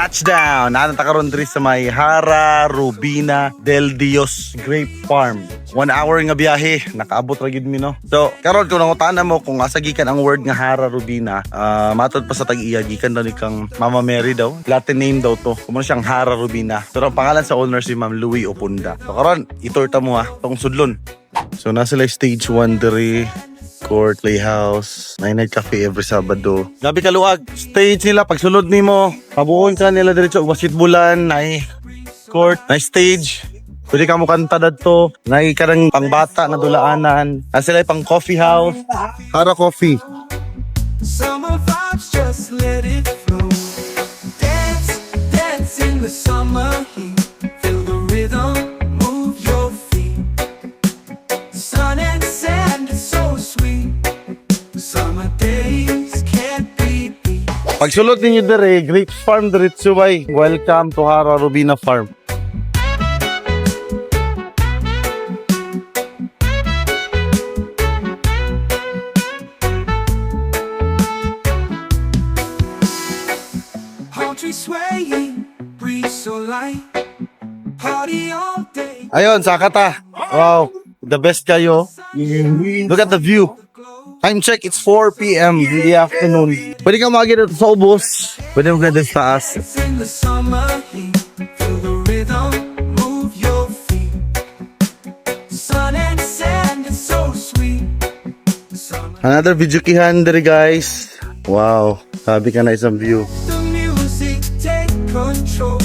Touchdown! Naa na ta karon diri sa may Hara Rubina del Dios Grape Farm. 1 hour nga biyahe, nakaabot ra gyud mi, no. So, karon kung nangutana mo kung asa gikan ang word nga Hara Rubina, matod pa sa tag-iya, gikan daw ni kang Mama Mary daw. Latin name daw to. Kumo siyang Hara Rubina. Pero ang pangalan sa owner si Ma'am Louie Opunda. So karon, i-tour ta mo ha, tong sudlon. So nasa sila stage 1 diri, court, playhouse, night night cafe every Sabado. Grabe kaluag. Stage nila pagsulod nimo, pabuon ka nila diretso og basketballan, nay court, nay stage. Pwede ka mo kanta dadto. Nay karang pangbata na dulaanan. Na sila pang coffee house. Hara Coffee. Summer vibes, just let it flow. Dance, dance in the summer heat. Feel the rhythm, move your feet. Sun and sand, it's so sweet. Summer days can't be beat. Pagsulod ninyo dire, Grapes Farm diretso bay. Welcome to Hara Rubina Farm. Palm tree swaying, breeze so light. Party all day. Ayun, saka ta. Wow, the best kayo. Look at the view. Time check, it's 4 p.m. in the afternoon. Pwede ka maagi dito sa ubos. Pwede mo dito sa taas. Dance in the summer heat. Feel the rhythm, move your feet. Sun and sand, it's so sweet. Summer, Another videokehan diri, guys. Wow, sabi ka na isang view. The music take control.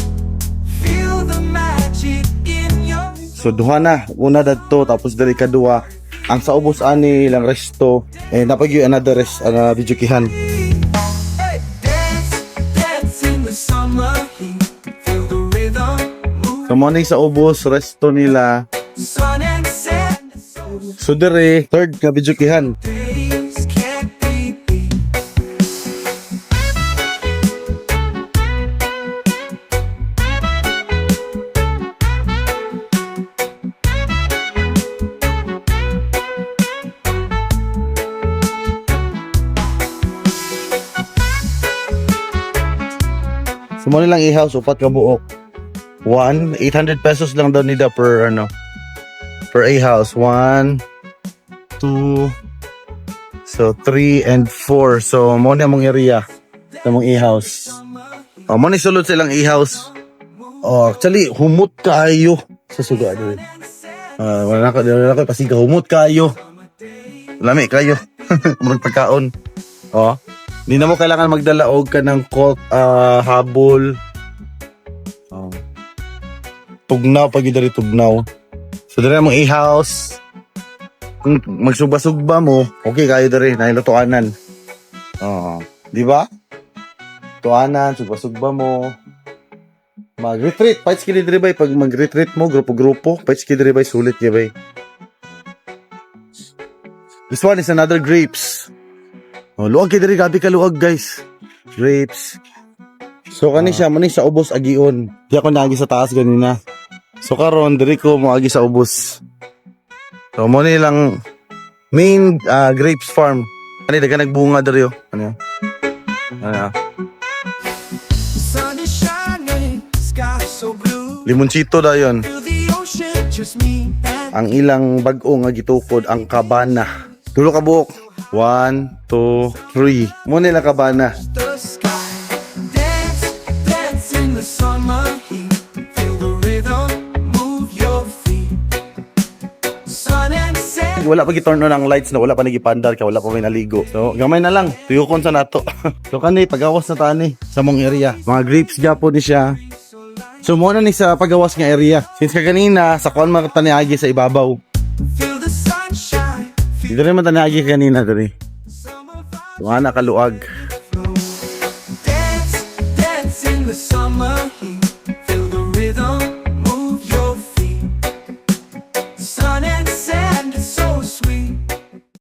Feel the magic in your So duha na, una dadto tapos diri kadua. Ang sa ubos ani lang resto eh napag yung another rest ana videokehan. Hey, dance, dance in the summer heat. Feel the rhythm, move. So mo sa ubos resto nila. Sun and sand, it's so So diri third nga videokehan. Days can't be beat. So mo lang i-house upat ka buok. 1 800 pesos lang daw nila per ano per a house. 1 2, so 3 and 4. So mo ni among area sa among i-house. Oh, mo ni sulod silang i-house. Oh, actually humot kaayo sa suga diri. Ah, wala na ko pasiga, humot kaayo. Lami kayo. Murag pagkaon. Oh. Hindi na mo kailangan magdala og kanang coat, habol. Oh. Tugnaw pag diri, tugnaw. So diri among i-house. Kung magsugba-sugba mo, okay kayo diri, nahilutoanan. Oh, di ba? Tuanan, sugba-sugba mo. Mag-retreat, fights kini diri bay pag mag-retreat mo, grupo-grupo, fights kini diri bay, sulit kay bay. This one is another grapes. Oh, luag kay diri, gabi ka luag, guys. Grapes. So kani siya man sa ubos agion. Di ako naagi sa taas ganina. So karon diri ko moagi sa ubos. So mo ni lang main grapes farm. Kani daga nagbunga diri oh. Ano yun? Ano? Sun is shining, sky so blue. Limoncito dayon. Feel the ocean, just me and Ang ilang bag-o nga gitukod ang kabana. Tulo ka buok. One, two, three. Mo nila kabana. The sky. Dance, dance in the summer heat. Feel the rhythm, move your feet. Sun and sand. Wala pa gi-turn on ang lights na wala pa nagipandar ka, wala pa may naligo. So, gamay na lang. Tuyokon sa nato. So, kani, pagawas na tani sa mong area. Mga grapes gyapon ni siya. So, mo na ni sa pagawas nga area. Since kaganina, sa kuan mga taniagi sa ibabaw. Feel the sunshine. Feel Dito rin man taniagi kanina diri. summer vibes Mga nakaluag. flow. Dance, dance in the summer heat.